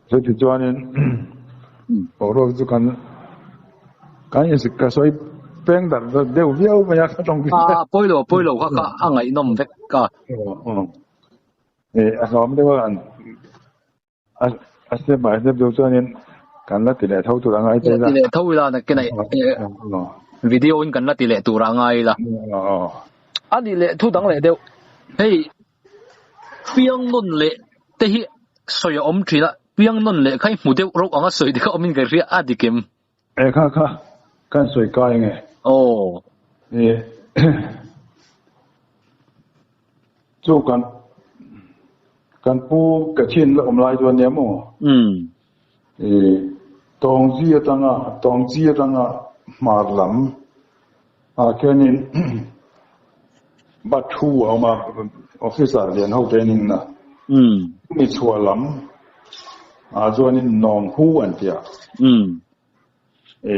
Chuti chuanin boruak chu kan kan insi ka sawi peng darh darh deuh viau mai a ka tawng A pawilo pawilo kha kha a ngaihnawm vek a. E a hlawm deuh a a a step by step deuh chuanin kan la ti leh tho tur a ngai la. Ti leh tho ila nakin video in kan la ti leh tur a ngai ila. A nih leh thu dang leh deuh hei Piang nawn leh te hi sawi a awm thin a, piang nawn leh kha i hmu deuh rauh ang a sawi te kha awmin ka hria a dik em? E kha kha kan sawi kai nge? Aw. E chu kan kan pu ka chin la awm lai chuan nia maw? Umm. E tawngzi atanga tawngzi atanga hmar lam ah khianin Bathu a awm a, officer lian ho training na. Mi chhuah lam ah chuanin Nawng Hu an ti a. E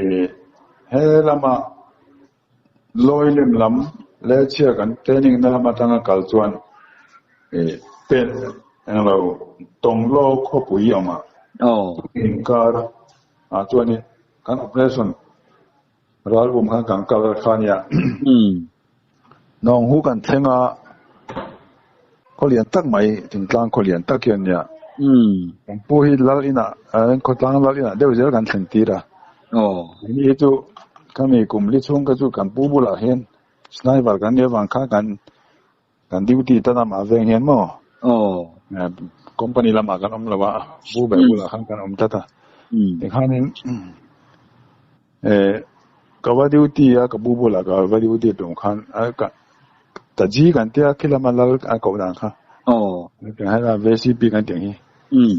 he lama lawi lem lam leh chhia kan training na lam atanga kal chuan e pen englo Tawnglaw khawpui a awm a. Inkar ah chuanin kan operation Ral um khan kan kal kha nia. Nawng hu kan thleng a, khaw lian tak mai, thingtlang khaw lian tak hi a nia. Kan pu hi lal inah, khawtlang lal inah deuh zel kan thlen tir a. Ni hi chu khami kum li chhung kha chu kan pu bulah hian sniper kan nih avang khan kan kan duty ta lamah veng hian maw company lamah kan awm lo a, pu ber bulah khan kan awm tlat a. Tikhanin Eh, ka va duty a, ka bu bulah ka va duty tum khan a ka ta ji kan tia khi lama lal a koh dan kha. Aw. Kan hai la VCP kan tiang hi.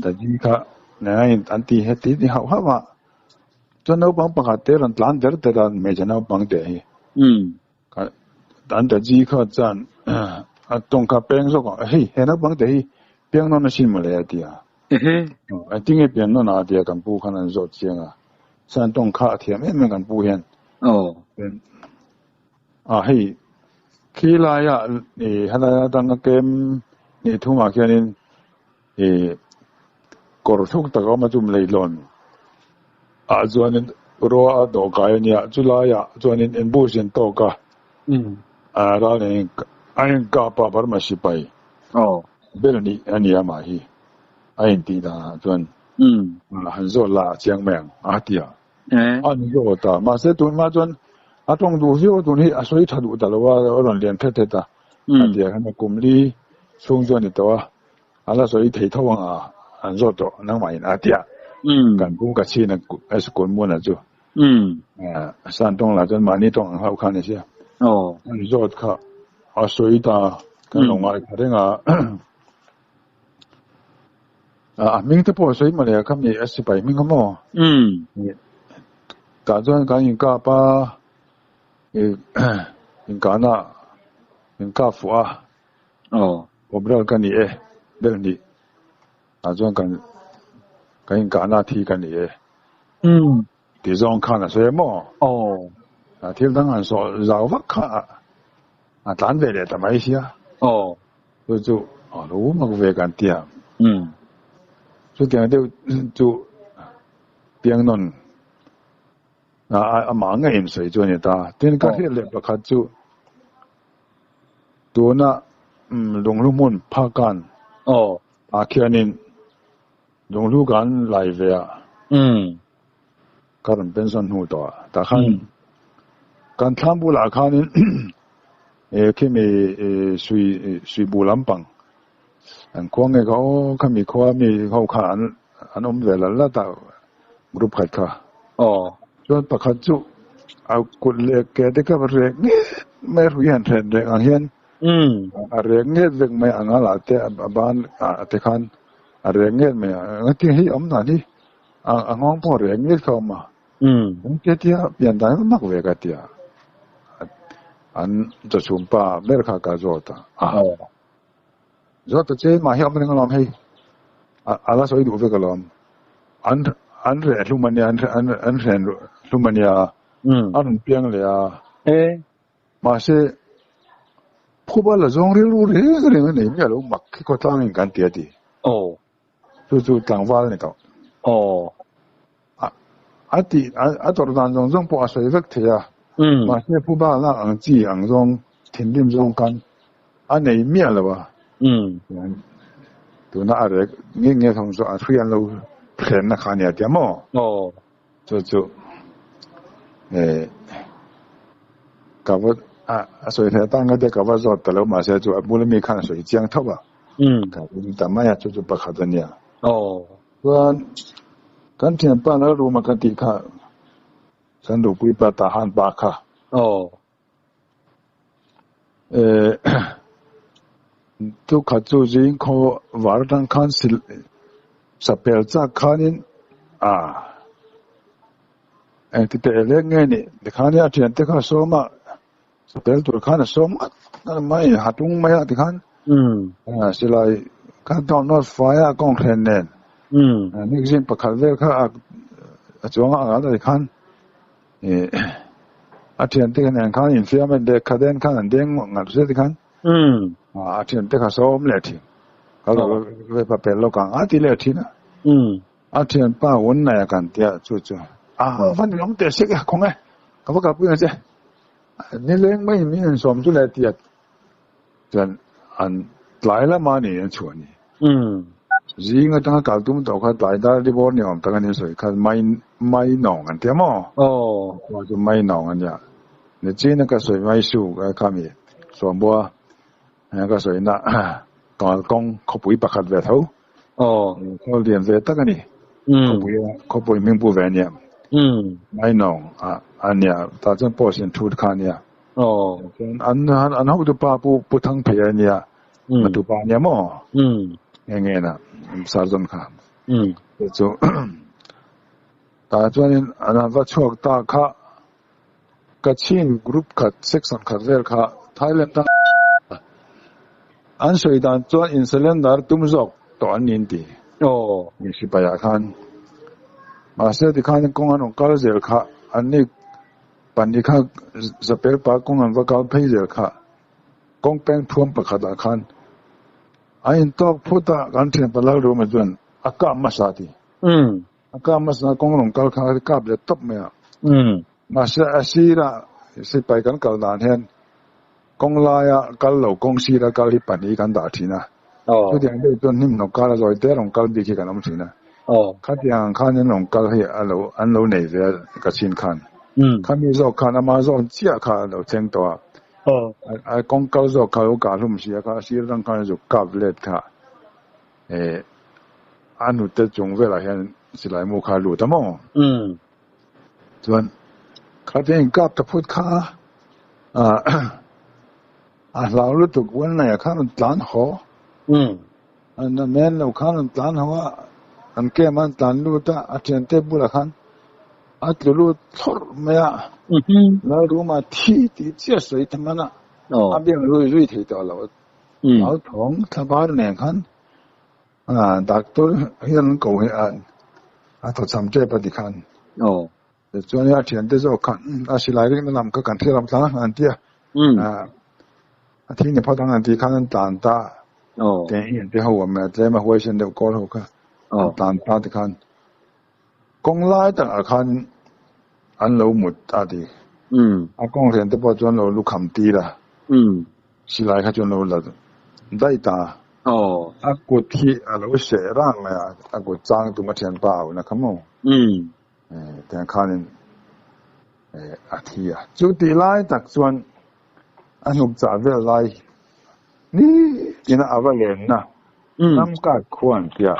Ta ji kha na in an ti he ti ti hauh hauh a. Chuan naupang pakhat te rawn tlan der der a hmeichhe naupang te hi. Ka an ta ji kha chuan a tawng kha peng zawk a, hei he naupang te hi piang nawn asin mawle a ti a. Engtin nge pian nawn a tia kan pu khan an zawt chiang a, chuan tawng kha a thiam em em kan pu hian. A hei khi laia i helai atanga kem ni thumah khianin i kawr thluk tak a awm a chum leihlawn ah chuanin rua a dawh kai a nia chulaiah chuanin ambush an tawk a ral a inkap a Burma sipai ber nih a ni amah hi a intih danah chuan han zawt la a chiang mai ang a ti a a ni zawt a mahse tun hma chuan a tawng duh viau tun hi a sawi tha duh ta lo a a rawn lian thet thet a a ti a khan kum li chhung chuan a ni tawh a a la sawi thei tho ang a an zawt tawh nangmah in a ti a kan pu ka chhin a school muana chu san tawng lah chuan mahni tawng ang hlauh kha a ni sia an zawt kha a sawi ta kan lo ngai kha reng a. A hming te pawh a sawi mawle a kha mi a sipai hming a maw? Tah chuan kan inkap a, inkahna inkap fuh a, Cobra ka ni e, bel hnih tah chuan kan kan inkahna thi ka ni e tih zawng khan a sawi a maw? Thil dang han sawh zau vak kha a tlan ve leh ta mai sia. Chu chu a lo mak ve kan ti a. Chutiang deuh chu piang nawn amah ngei in sawi chu a ni ta. Tin ka hriat leh pakhat chu tuna lunghlu hmun phakan ah khianin lunghlu kan lai ve a ka rawn pension hnu tawh a tah khan kan thlam bulah khanin khimi sui sui bu lampang an khua nge kha aw khami khua mi ho kha an an awm ve lal lat a group khat kha chuan pakhat chu a kut leh ke te kha rek nget mai hrui han hren rek ang hian a rek nget vek mai ang a lah te a ban ah te khan a rek nget mai a engtin hi awm dan hi A nghawng pawh reng ngei kha awm a. Engtia tia pian dan kha mak ve ka tia. An chawchhum pa ber kha ka zawt a. Zawt ta che mah hi awm reng alawm hei. A la sawi duh vek alawm. An an reh hlum ania an an an hren hlum ania a rawn piang leh a. Mahse phuba la zawng rilru reng reng a nei miah lo mak khi khawtlang in kan ti a ti. Chu chu tlangval a ni tawh. A tih a tawrh dan zawng zawng pawh a sawi vek thei a. Mahse phuba lak ang chi ang zawng thinrim zawng khan a nei miah lo a. Tuna a rek nge nge thawng chu a hrui an lo thlenna kha a nia tia maw? Chu chu ka va a sawi theih atan ka tia ka va zawt ta lo mahse chu a bula mi khan a sawi chiang tho a. Ka ring ta mai a chu chu pakhat a nia. Chuan kan thianpa Lalruma ka tih kha Sandupui pa Tahan pa kha. Chu khat chu zing khaw var atang khan sil sapel chak khanin a engti teh lek nge ni tikhanin a thiante kha a sawm a sapel tur khan a sawm ngat ngat mai a tung mai a tikhan silai kha download fai a kawnghren nen magazine pakhat vel kha a chuang a ang a tikhan. A thiante kha nen khan infiam a lehkha den khan an deng ngat zet khan a thiante kha sawm leh thin ka lo ve pa pel lawk ang a ti leh thin a a thianpa un nei a kan tia chu chu a va ni awm teh sek a khawng e ka va kalpui ang che nileng mai min in sawm chu leh tiat Chuan an tlai lama ni an chhuah ni. Zing atanga kal tum tawh kha tlai dar ri bawr ni awm tak a ni sawi kha mai mai nawng an tia maw? Aw chu mai nawng a nia. Nichin a ka sawi mai su kha mi Sawmbua ka sawi na kalkawng khawpui pakhat ve tho. Khaw lian ve tak a ni. Khawpui khawpui hming pu ve a nia. Mai nawng a nia tah chuan post in thut kha a nia. Chuan an an hotu pa pu pu thang phei a nia a tu pa nia maw nge nge na sergeant kha chu tah chuanin an han va chhuak ta kha Kachin group khat section khat vel kha Thailand a an sawi dan chuan in surrender tum zawk tawh an ni an ti sipai ah khan mahse tikhan kawng an rawn kal zel kha an ni Pahnih kha Zapel pa kawng an va kal phei zel kha kawng peng thuam pakhat ah khan a intawk phut a, kan thianpa Lalruma chuan a kap hmasa a ti. A kap hmasa kawng rawn kal kha a kap leh tawp mai a. Mahse a sirah sipai kan kal dan hian kawng laia kal lo kawng sira kal hi pahnih kan dah thin a. Chutiang deuh chuan hnim hnawk kar a zawi te rawn kal bik hi kan awm thin a. Khatiang ang khan an rawn kal hi a lo an lo nei ve a ka chhin khan. Khami zawk khan ama zawn chiah kha a lo thleng tawh a. A kawng kal zawk kha a lo kah hlum si a kha a sir atang khan a zuk kap let kha a hnute chung velah hian silai mu kha a lut a maw? Chuan khatiang in kap ta phut kha a hlau lutuk ual nei ah khan rawn tlan haw. A men lo khan rawn tlan haw a, an camp a an tlan lut a, a thiante bulah khan a tlu lut thlawrh mai a. Lalruma thi tih chiah sawi ta hman a, a biak zui zui thei tawh lo. Hlauthawng thlabar nen khan Doctor hian an ko hi a thawchham tep a ti khan. Tichuan a thiante zawk khan a silai ringna lam kha kan thlir ang tlang an ti a. A thi ni phawt ang an tih khan an tlan ta. Teng hi an ti ho awm e, tlem a huaisen deuh kawl ho kha an tlan ta ti khan. Kawng lai takah khan an lo mut a ti. A kawng rian te pawh chuan lo lukham tir a. Silai kha chuan lo la daih ta. A kut hi a lo seh rang mai a, a kut chang tum a thianpa a auhna kha maw? Tiang khanin a thi a. Chu tih lai tak chuan a hnuk chah vel lai ni tina a va lenna ram kak khua an tia.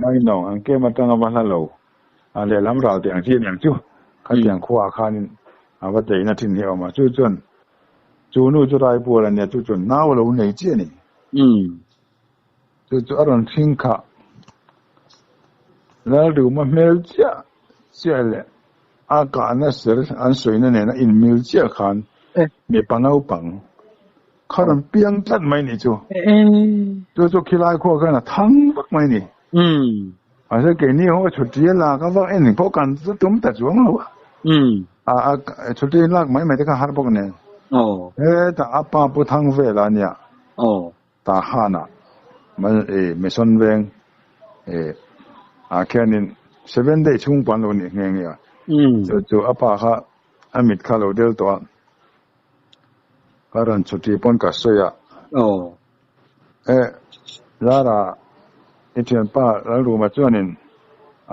Mainawng an kem atanga va hla lo a lehlam ral tih ang chi aniang chu khatiang khuaah khanin a va teihna thin hi a awm a. Chu chuan chu nu chu Raipual a nia, chu chuan nau a lo nei chiah a ni. Chu chu a rawn hring khah Lalruma hmel chiah chiah leh a kahna ser an sawina nena inmil chiah khan mipa naupang kha rawn piang tlat mai ni chu. Chu chu khilai khuah khan a thang vak mai ni. A se ke ni ho chuti la ka va en pawh kan tum ta chuang lo a a chuti lak mai mai te kha har bawk nen he ta apa pu thang vel ania ta hana man e mission veng e a khianin 7 day chung pan lo ni nge nge a chu chu apa kha amit kha lo del to a karan chuti pon ka soya e lara ithian pa lal ruma chuanin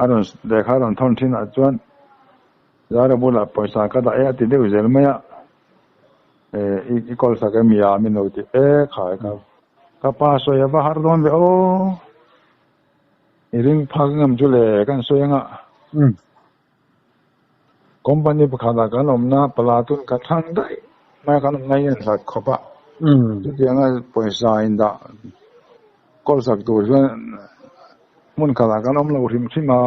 aron lekha ron thon thin a chuan lara bula paisa ka da e ati deuh zel mai a e i kol sak emi a min lo ti e khai ka ka pa sawi va har dawn ve aw i ring phak ngam chu le kan sawi anga company pakhat ah kan awmna palatun ka thlang daih mai kan awmna hi an hlat khawp a chutianga pawisa in dah kawl sak tur chuan hmun khatah kan awm lo hrim hrim a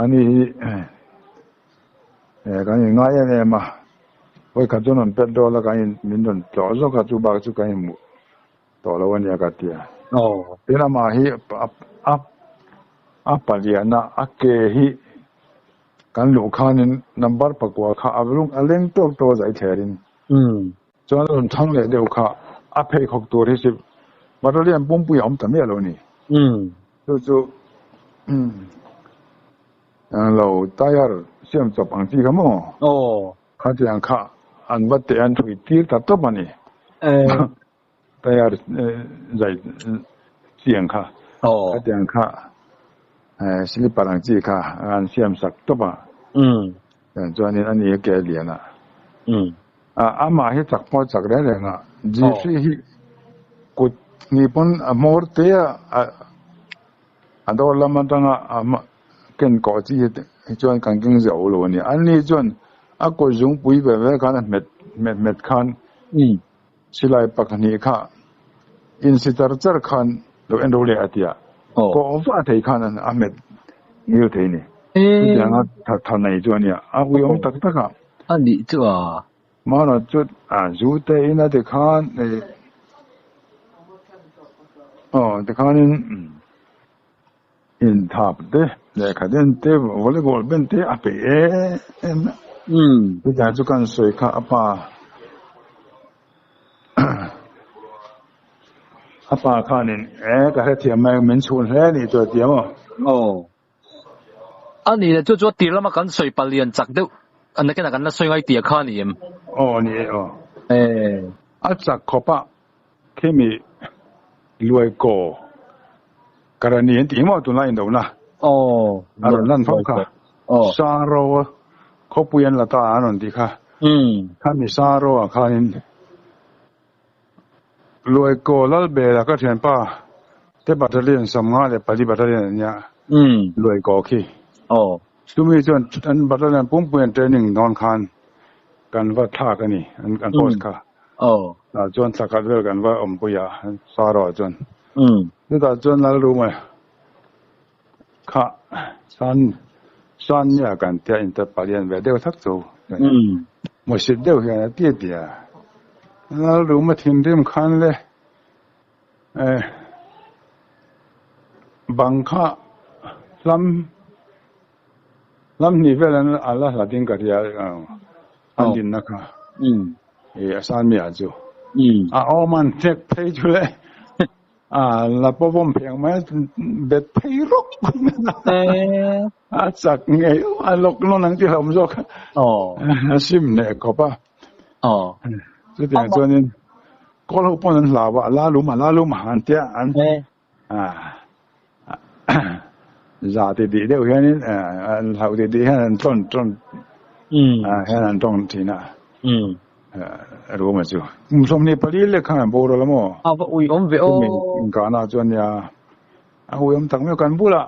ani hi kan in ngai em em a vawikhat chuan rawn petrol a kan in min rawn tlawh zawk a chu bak chu kan inhmuh tawh lo ania ka ti a tin amah hi a palian a a ke hi kan luh khanin number pakua kha a lung a leng tawk tawk a zai thlerin chuan a rawn thang leh deuh kha a pheikhawk tur hi si battalion pumpui a awm ta miah lo a ni chu chu lo tyre siam chawp ang chi kha maw khatiang kha an va teh an thui tir ta tawp a ni tyre zai chiang kha khatiang kha slipper ang chi kha an siam sak tawp a chuanin ani a ke lian a amah hi chak pawh chak reng reng a G3 hi kut ni pawn a hmawr te a a dawr lam atanga a ken kawh chi hi chuan kan keng zo lo a ni ani chuan a kut zungpui ve ve khan a hmet hmet hmet khan silai pakhnih kha insi char char khan lo en ro leh a tia kawh va thei khan a hmet ngil thei ni chutianga tha nei chu a nia a uiawm tak tak a a nih chu a mana chu a zu te in a ti khan aw tikhanin in thap te lehkha den te volleyball ben te a peih em em chutiang chu kan sawi kha a pa a pa khanin e ka hrethiam mai min chhun hle a nih chu a ti a maw a ni le chu chu a tir lama kan sawi palian chak deuh a nakinah kan la sawi ngai tia kha a ni em aw ni e aw a chak khawp a Khimi luai kaw Karani an tih maw tunlai indona a rawn lan fo kha Saro khawpui an la ta an rawn tih kha khami Saro ah khanin luai kaw Lalbela ka thianpa te battalion 50 leh 4 battalion an nia luai kaw khi chumi chuan an battalion pumpui an training dawn khan kan va thlak a ni an post kha. Tah chuan thla khat vel kan va awmpui a, Saro ah chuan. Chutah chuan Lalruma kha san san nia kan tia inter palian ve deuh thak chu. Hmusit deuh hian a ti a ti a. Lalruma thinrim khan le bang kha hlam hlam hnih vel an la hlat in ka ria an dinna kha. E a san mi ah chu a awm an tek phei chu le a la pawm pheng mai bet phei rawk a chak ngei a lawk nawn ang ti hlawm zawk a sim leh khawp a chutiang chuanin kawl ho pawn an hlau a la lum a la lum a an tia an za ti tih deuh hianin an hlauh ti tih hian an tlawn tlawn hian an tawng thin a Ruma chu kum 24 lek khan an boral a maw a va ui awm ve aw inkahna chuan nia a ui awm tak mai kan bulah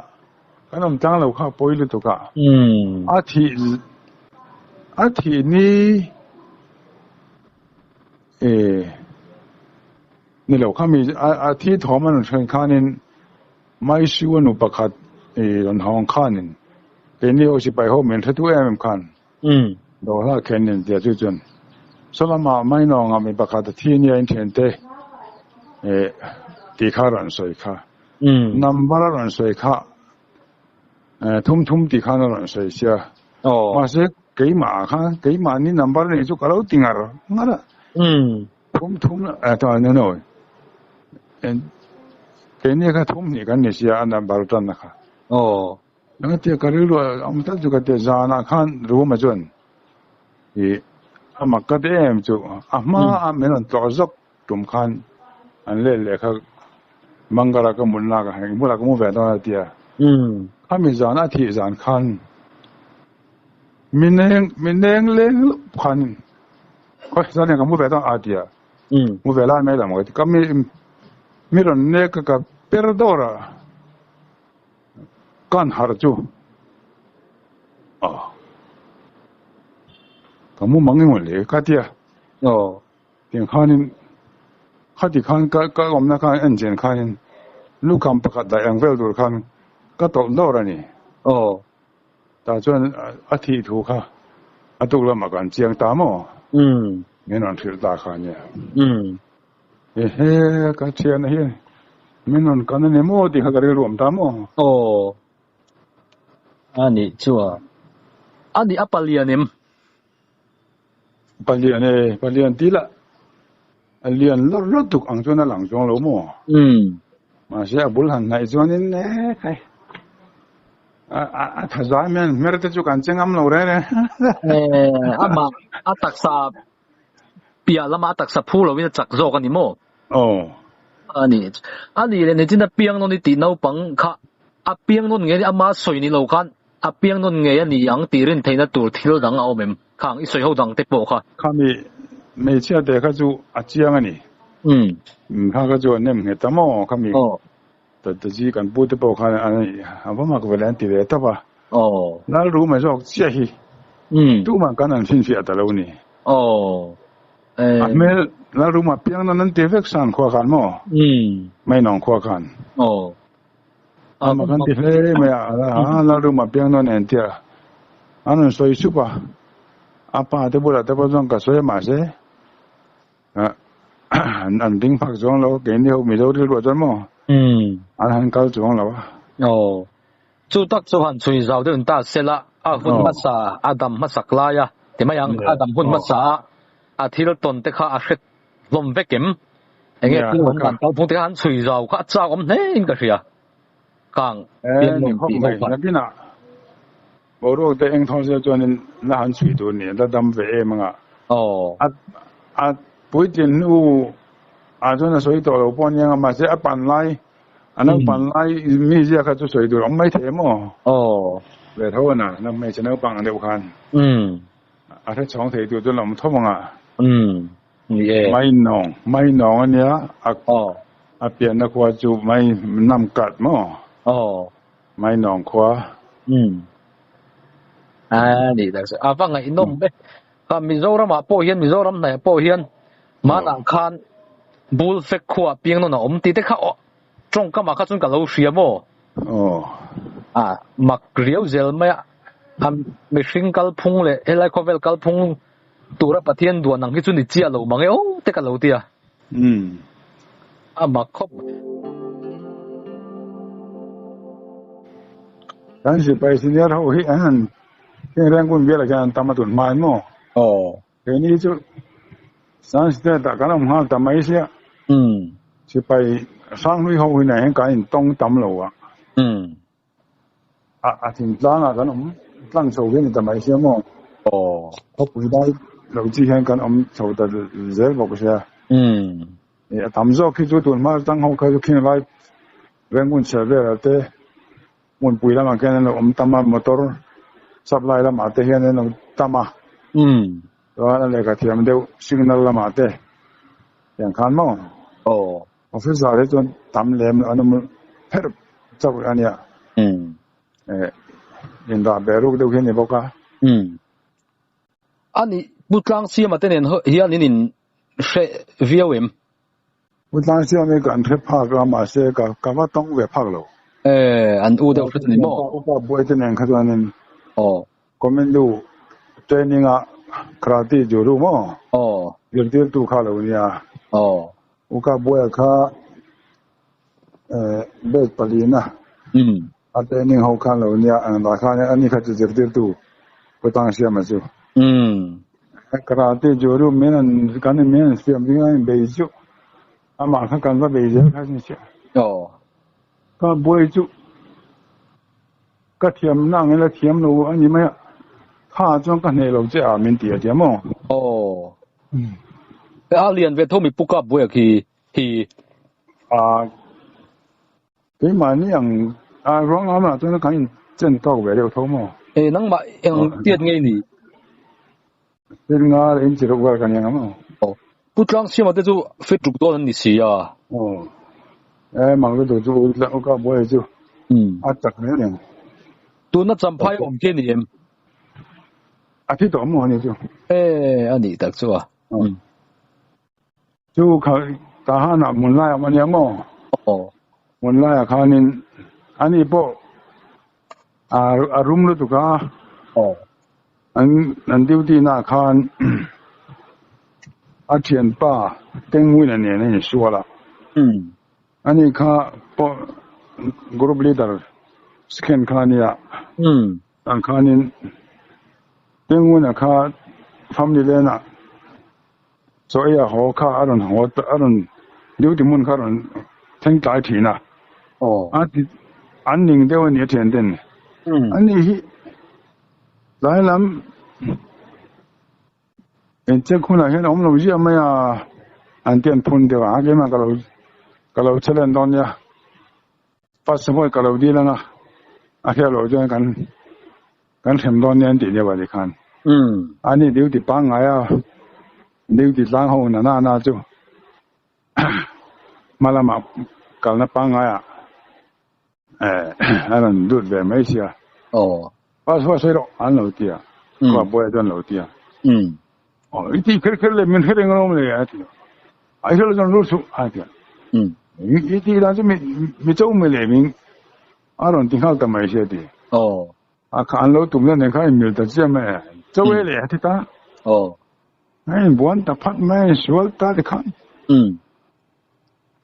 kan awm tlang lo kha pawi lutuk a a thih a thih ni e Ni lo kha mi a thi thawm an rawn hrawn khanin Maisiu a nu pakhat rawn hawng khanin keini ho sipai ho min hretu em em khan dawhla khenin tia chu chuan saw lamah Mainawngah mi pakhat a thi nia in thiante tih kha rawn sawi kha. Number a rawn sawi kha thum thum tih khan a rawn sawi sia. Mahse keimah ah khan keimahni number a nih chu ka lo ti ngar ngar a. Thum thum no no keini kha thum hnih kan ni sia a number tanna kha. Engati ka rilru a awm tlat chu ka tia zanah khan Ruma chuan ih a mak ka ti em chu a hma a min rawn tlawh zawk tum khan an let leh kha Mangara ka mut lak a heng bulah ka mu ve dawn a tia khami zan a thih zan khan mineng mineng leng lup khan khawi zan hian ka mu ve dawn a tia mu ve lai mai lo maw ka ti ka mi mi rawn nek ka ka per dawr a. Kan harh chu ah ka mu mang emaw le ka tia tiang khanin khati khan ka ka awmna khan en chen khanin lukham pakhat daih ang vel tur khan ka tawlh dawr a ni. Tah chuan a thih thu kha a tuk lamah kan chiang ta maw? Min rawn hrilh ta kha nia. Ehe, ka thiana hi min rawn kan a ni maw tih kha ka rilru awm ta maw? Aw, a nih chuan a nih a palian em? Palian e, palian tih lah a lian lawr lawr tuk ang chuan a lang chuang lo maw? Mahse a bul han hnaih chuanin e khai a tha zai mai a, hmer te chu kan che ngam lo reng reng. Amah a taksa Piah lama a taksa phu lovin a chak zawk a ni maw? Aw. A ni. A nih leh nichin a piang nawn i tih naupang kha a piang nawn ngei a ni, ama sawi ni lo khan a piang nawn ngei a ni ang tih rin theihna tur thil dang a awm em? Khang i sawi ho dang te pawh kha. Khami hmeichhia te kha chu a chiang a ni. Umm. Kha kha chu a nem nghet a maw? Khami Tataji kan pu te pawh khan a va mak ve leh an ti ve tawp a. Aw. Lalru mai zawk chiah hi. Tumah kan an finfiah ta lo ni. Aw. A hmel Lalru mah piang nan an ti vek san khua khan maw? Mainawng khua khan. Aw. A mak an ti hle mai a, Lalru mah piang nawn en tia an rawn sawi sup a. A pa te bulah te pawh chuan ka sawi a mahse. An ding phak chuang lo, keini ho Mizo rilruah chuan maw an han kal chuang lo a. Aw, chu tak chu han chhui zau deuh in ta sela, a hun hmasa, a dam hmasak lai a ti mai ang, a dam hun hmasa a, a thil tawn te kha a hre hlawm vek em? Enge thil awm dan kalphung te kha han chhui zau kha a chak awm hle in ka hria. Kang pian nuam tih ho kha. Nakinah Boruak te eng thawn zel chuanin la han chhui tur ni, la dam ve em anga. Aw. A a puitlin hnu ah chuan a sawi tawh lo pawh aniang a, mahse a pan lai, a naupan lai mi zia kha chu sawi tur a awm mai thei em aw? Aw. Ve tho a na, na hmeichhe naupang ang deuh khan. Umm. A hre chhawng thei tur chuan la awm thawm anga. Umm. Ni e. Mai nawng, mai nawng ania, a Aw. a pianna khua chu mai nam kat maw? Aw. Mai nawng khua. Umm. A ni tak chu. A va ngaihnawm ve. Kha Mizoram ah pawh hian Mizoram hnaih ah pawh hian hmanah khan bul fek khua ah piang nawn a awm tih te kha tawngkam ah kha chuan ka lo hria maw? Aw. A mak riau zel mai a. A mihring kalphung leh helai khawvel kalphung tura Pathian duan ang hi chu ni chiah lo mang e aw te ka lo ti a. Umm. A mak khawp. Kan sipai senior ho hi an han heng Rangoon bialah hian an tam a tun hma in maw? Aw. Keini chu Science State ah kan awm nghal ta mai sia. Umm. Sipai Hranghlui ho hi nen hian kan intawng tam lo a. Umm. A thingtlang ah kan awm tlang chho hi a ni ta mai sia maw? Aw. Khawpui lai lo chi hian kan awm chho ta zel bawk sia. Umm. A tam zawk khi chu tun hma atang ho kha chu khing lai Rangoon chhiar velah te hmunpui lamah khian an lo awm tam a, motor supply lamah te hian an lo tam a. Umm. Chuan a lehkha thiam deuh signal lamah te tiang khan maw? Aw. Officer hi chuan tam lem an awm pherh chauh a nia. Umm. Eh, indah beh ruk deuh hi a ni bawk a. Umm. A nih, Pu Tlangsiama te nen hian in in hre viau em? Pu Tlangsiama hi kan hre phak a, mahse ka ka va tawng ve phak lo. Eh, an u deuh hret a ni maw? Upa buai te nen kha chuanin. Aw. Commando training a karate zuru maw? Aw. Zirtirtu kha lo nia. Aw. U ka buaia kha Bed palina a training ho khan lo nia ang dah khan ani kha chu zirtirtu pu tang siam a chu. Karate judo men an kan in men an siam ding a in bei chu amah kha kan va bei zel kha sin sia. Ka buai chu ka thiam na ang ila thiam lo a ni mai a, kha chuan ka hneh lo che a min ti a tia maw? A lian ve tho mi pu kap buai a khi hi. A keimahni ang a ruang amah chuan kan in chen tawk ve deuh tho maw? E nangmah eng tiat ngei ni? Thil nga leh in chi ruk vel kan iang ang maw? Aw. Pu Tlang Siama te chu fit ruk dawn an ni si a. Aw. E mang lutuk chu u tlang u ka buai chu a chak hle reng. Tuna champhai awm khi a ni em? A thi tawh maw a ni chu? E a nih tak chu a. Chu kha tahan ah hmun lai awm a nia maw? Aw. Hmun lai ah khanin ani pawh a rum lutuk a. Aw. An an duty na ah khan a thianpa Tengwin-a nen a insual a. Ani kha pawh group leader second kha a nia. Ang khanin Tengwin-a kha family lane ah Chaw ei a haw kha a rawn haw a rawn duty hmun kha a rawn thleng tlai thin a. A ti an ning deuh a ni a thian ten. Ani hi tlai lam incheck hunah hian a awm lo ziah mai a, an ti an phun deuh a, a keimah ka lo ka lo challenge dawn nia. Passport ka lo dil anga a hriat loh chuan kan kan hrem dawn nia an tih deuh a ti khan. Ani duty pangngai a duty tlang ho na na na chu hma lamah kalna pangngai ah a rawn lut ve mai sia. Passport sawi rawh an lo ti a, khua buai chuan lo ti a. Aw i tih kher kher le min hre reng alawm le a ti a. A hre lo chuan lut suh a ti a. I tih dan chu mi cho mai leh min a rawn ti nghal ta mai sia ti. A kha an lo tum na nen khan in mil ta chiah mai a. Cho e leh a ti ta. A in buan ta phat mai a sual ta ti khan.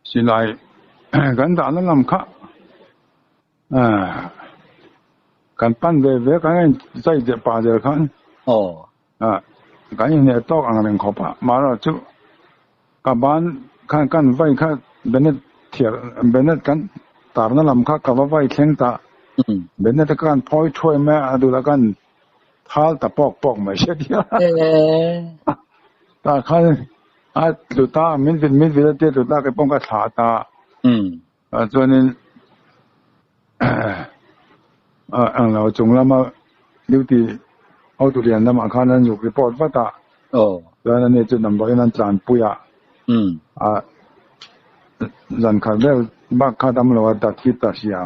Silai kan dahna lam kha Kan pan ve ve kan in zai deuh pah zel khan kan inhne tawk ang reng khawp a, mahrawh chu ka ban khan kan vai kha Bennett thiar Bennett kan tarna lam kha ka va vai thleng ta, Bennett a kan phawi thuai mai a, a dulah khan thal ta pawk pawk mai sia tia tah khan a tlu ta min vil min vil a tia tlu ta kei pawh ka thlah ta. Ah chuanin ang lo chung lama duty hotu lian lamah khan an zuk report vat a, chuan ani chu damdawiin an tlanpui a, ah zan khat vel bak kha dam lo a ta thi ta sia,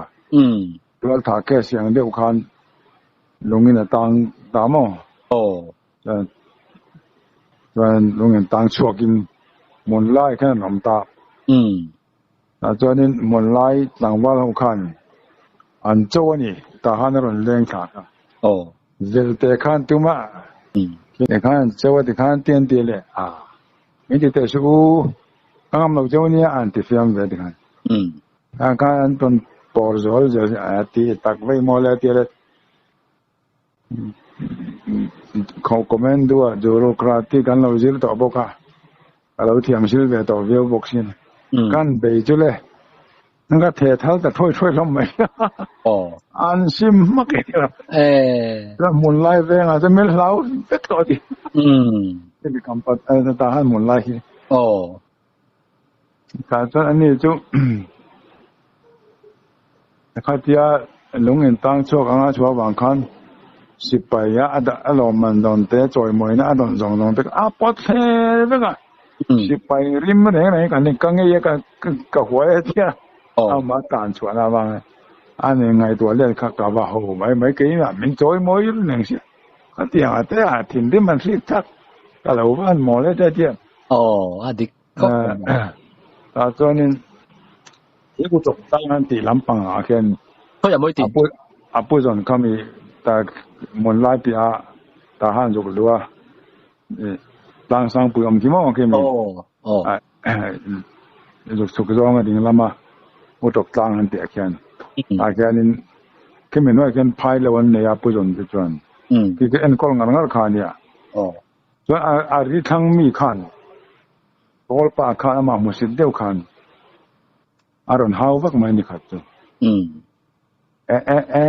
tualthah case ang deuh khan lungin a tang ta maw? Chuan lungin tang chhuakin hmun lai khan an awm ta. Tah chuanin hmun lai tlangval ho khan an cho a ni, tah khan a rawn leng thla kha. Zelte khan tumah te khan an cho a ti khan ti an ti leh a, min ti teh suh u, ka ngam lo cheu nia an ti fiam ve ti khan. Tah khan an tawn pawr zual zel a ti tak vei maw le a ti le. Comment duh a bureaucratic kan lo zir tawh bawk a, ka lo thiam sil ve tawh viau bawk sin. Kan bei chu le, ka the thal ta thuai thuai hlawm mai. An sim hmak e. Chuan hmun lai vengah chuan min hlau vek tawh a ti. Hemi kampat tah khan hmun lai hi. Tah chuan ani chu khatia lung in tang chhuak anga chhuah avang khan sipai a a dah a lawmman dawn te chawimawina a dawn zawng zawng te kha a pawt hle vek a, sipai rim reng reng kan ka ngei a ka huai a tia amah tan chhuahna avang a ni ngaihtuah let kha ka va ho mai mai keimah min chawimawi reng sia khatiang ah te ah thinrim an hrik thak ka lo van mawl e te a tia. Aw a dik khawp mai. Tah chuanin he ku chawp tlang an tih lampang ah khian Khawi a mawi ti? A pu zawn kha mi ta mun lai piah ah tah han zuk lu a tlang sang pui awm khi maw khi mi zuk chhuk zawng a ding lam a. Utawk tlang an tih ah khian ah khianin khimi hnuaiah khian phai lo an nei a pu zawn te chuan khi khi enkawl ngar ngar kha a nia. Chuan a ri thlang mi khan pawl pa khan amah hmusit deuh khan a rawn hau vak mai ni khat chu. E e e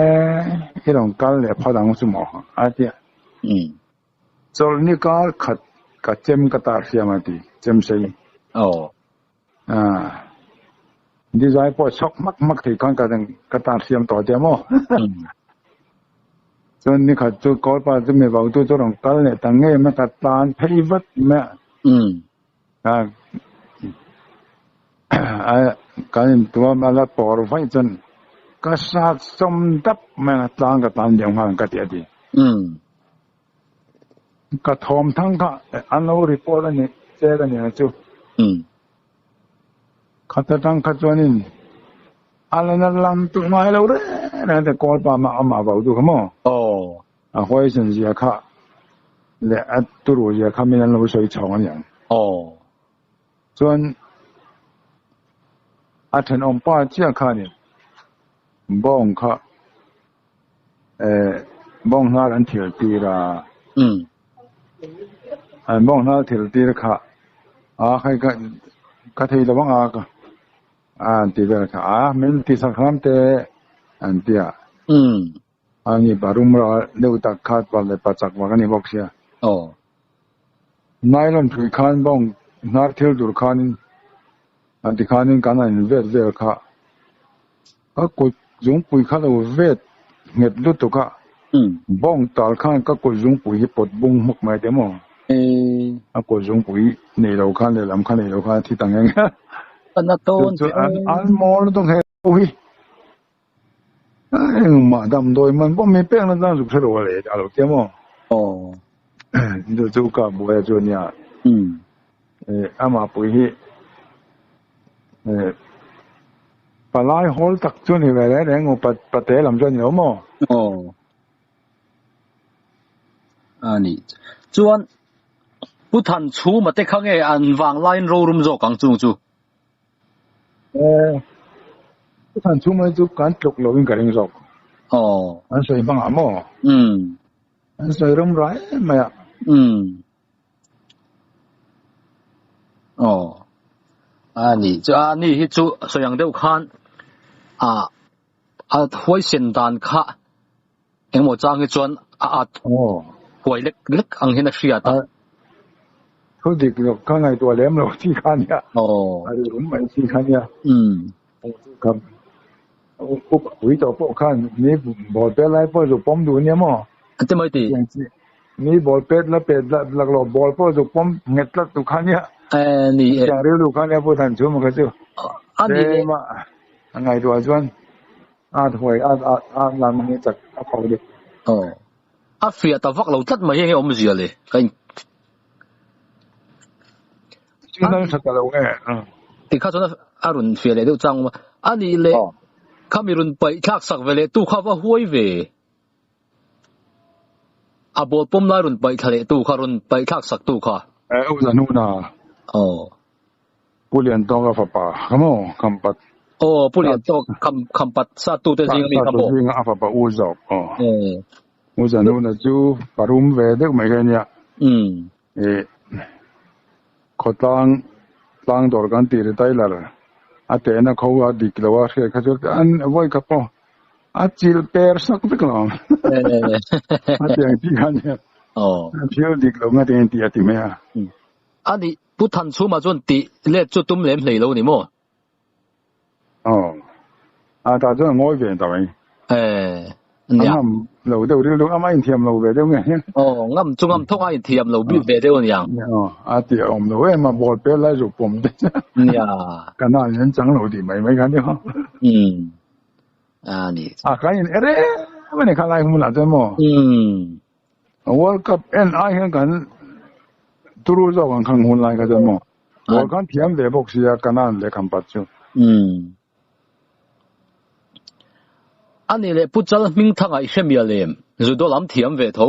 i rawn kal leh phawt ang chu maw a tia. Chawlhni kar khat ka chem ka tar hriam a ti chem sei. Dizai pawh chhawk hmak hmak thei khan ka tan hriam tawh tia maw? Chuan nikhat chu Kawlpa chu mi vautu chu rawn kal leh ta ngei mai ka tan phei vat mai a. Kan intuam a la pawr vaih chuan ka sat sawm dap mai a tlang ka tan liam nghal ka ti a ti. Ka thawm thang kha an lo report a ni chet a ni ang chu. Khat atang kha chuanin a la na lam tawh ngai lo reng reng te kawl pa mah amah vau duh kha maw? A huaisen zia kha leh a turu zia kha min an lo sawi chhawng a ni ang. Chuan a thenawm pa chiah khanin bawng kha Bawng hnar an thil tir a. An bawng hnar thil tir kha a khai ka ka thei lo ang a ka an ti vel kha a min ti sak hram te an ti a. A ni parum ra deuh tak kha pa leh pa chak vak a ni bawk sia. Nylon thui khan bawng hnar thil tur khanin an ti khanin kan han invet vel kha. Ka kut zungpui kha lo vet nghet lutuk a, bawng tal khan ka kut zungpui hi pawt bung hmuk mai teh maw? A kut zungpui nei lo khan lehlam kha nei lo khan a thi ta nghe nghe a. Chu chu an mawl lutuk he ho hi. Engmah damdawi man pawh mi pek na tan zuk hre lo a leh a lo tia maw? Chu chu ka buai a chu a nia. Amah pui hi Palai hawl tak chu ni ve reng reng upa pate lam chu a ni lo maw? Aw. A ni. Chuan Pu Than Chhuma te kha nge an vang laiin rorum zawk ang chung chu? Aw. Pu Than Chhuma chu kan tluk loin ka ring zawk. Aw. An sawi hmang ah maw? Umm. An sawi ram rai em mai a. Umm. Aw. A ni chu a ni hi chu sawi ang deuh khan a a huaisen dan kha engemaw chang hi chuan a at huai lek lek ang hian a hriat a. Thu dik lawk kha ngaihtuah lem lo chi kha nia. A rilrum mai chi kha nia. Ui tawh pawh khan mi ball pet lai pawh zuk pawm duh nia maw? An ti mai ti. Mi ball pet la pet lak lo ball pawh zuk pawm nghet tlat duh kha nia. Ni e. Tiang rilru kha nia Pu Thanchhuma kha chu. A ni e. A ngaihtuah chuan a huai a a lan mang hi chak a pho deuh. Aw. A fiah ta vak lo tlat mai hi enge awmzia le? Ka in. Signal tha ta lo nge. Tikha chuan a rawn fiah leh deuh chang awm a. A nih leh khami rawn paih thlak sak ve leh tu kha va huai ve. A ball pawm lai rawn paih thla leh tu kha rawn paih thlak sak tu kha. E u zan hun a. Aw. Pu Liantawka fapa kha maw Khampat. Aw Pu Liantawk Kham Khampat sat tute zinga mi kha maw. Zinga a fapa u zawk. Aw. U zan hun a chu parum ve deuh mai kha ania. Umm. E khawtlang tlang dawr kan tih ri tailor a tehna kho a dik lo a hriat kha chu an vawi kha pawh a chilh per sak vek lo ang a tiang tih kha nia thil dik lo nga tiang tih a ti mai a. A nih Pu Thanchhuma chuan tih let chu tum lem hlei lo ni maw? Aw. A tah chuan a ngawi ve ta mai. Eh, nia. A ngam lo deuh rilru ama inthiam lo ve deuh nge. Aw, ngam chu ngam thawk a inthiam lo bik ve deuh aniang. Aw, a tih a awm lo em a, ball pet lai zuk pawm te. Nia. Ka nan hian chang lo tih mai mai kha nia. Umm. A ni. A kan in er em a ni kha lai hmunah chuan maw? Umm. World Cup en ai hian kan turu zawk ang khang hun lai kha chuan maw? Ball khan thiam ve bawk sia Kanan leh Khampat chu. Umm. Ani leh Pu Chal hming thanga i hre mial em? Judo lam thiam ve tho.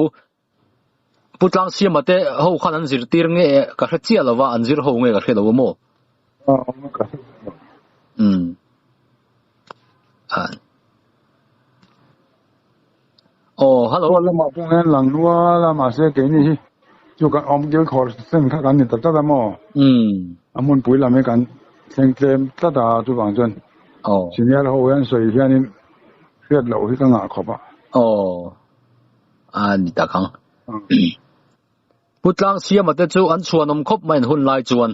Pu Tlangsiama te ho khan an zirtir nge ka hre chiah lova an zir ho nge ka hre lo a maw? Aw ka hre chiah lo. Umm. Aw hello. Khaw lamah pawh hian lang nual a mahse keini hi chu kan awm kil khawr sen kha kan ni ta tlat a maw? A hmunpui lam hi kan thleng tlem tlat a chuvang chuan senior ho hian sawi hianin hriat loh hi ka ngah khawp a. Aw a ni tak ang. Pu Tlangsiama te chu an chhuanawm khawp mai an hun lai chuan.